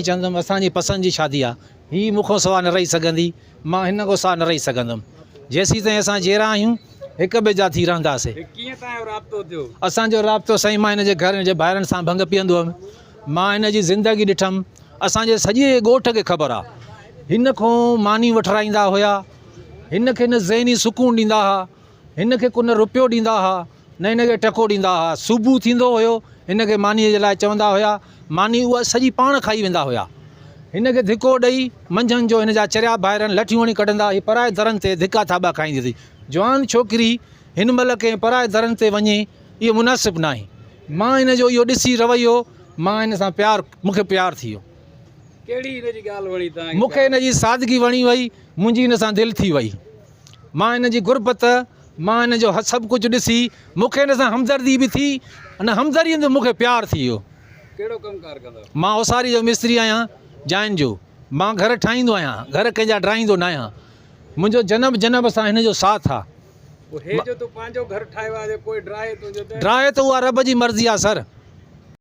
چوندم اسان جي پسند جي شادي آ، هي مون کان سوا نه رهي سگهندي، مان هن کان سوا نه رهي سگهندم. جيسيتائين اسان جيئرا آهيون، هڪ ٻئي جا ٿي رهنداسين. هي ڪيئن توهان جو رابطو ٿيو؟ اسان جو رابطو سائين مان هن جي گهر هن جي ڀائرن سان ڀنگ پيئندو هيم. مان هن جي زندگي ڏٺم. اسان جي سڄي ڳوٺ کي خبر آ. هن کان ماني وٺرائيندا هيا. هن کي نه ذهني سڪون ڏيندا ها. هن کي ڪو نه رپيو ڏيندا ها. نه هن کي ٽڪو ڏيندا هئا. صبح ٿيندو هيو، هن کي مانيء جي لاء چوندا هيا. ماني اها سڄي پاڻ کائي ويندا هيا. هن کي ڌڪو ڏئي، منجهند جو هن جا چريا ڀائرن لٺيون هڻي ڪڍندا. هي پرائي درن تي ڌڪا ٿاٻا کائيندي ٿي. جوان ڇوڪري هن مهل ڪنهن پرائي درن تي وڃي، اهو مناسب ناهي. مان هن جو اهو ڏسي رويو، مان هن سان پيار، مون کي پيار ٿي ويو. ڪهڙي هن جي ڳالهه وڻي توهان کي؟ مون کي هن جي سادگي وڻي وئي، منهنجي هن سان دل ٿي وئي. مان هن جي غربت، مان هن جو سڀ ڪجهه ڏسي مون کي هن سان همدردي به ٿي ان همدردي ۾ مون کي پيار ٿي ويو. ڪهڙو ڪم ڪار ڪندا آهيو؟ مان اوساري جو مستري آهيان جاين جو. مان گهر ٺاهيندو آهيان گهر ڪنهن جا ڊاهيندو ناهيان. منهنجو جنم جنم سان هن جو ساٿ آ. پوء هي جو تو پنهنجو گهر ٺاهيو آهي جي ڪوئي ڊاهي تنهنجو ته؟ ڊاهي ته اها رب جي مرضي آ سر.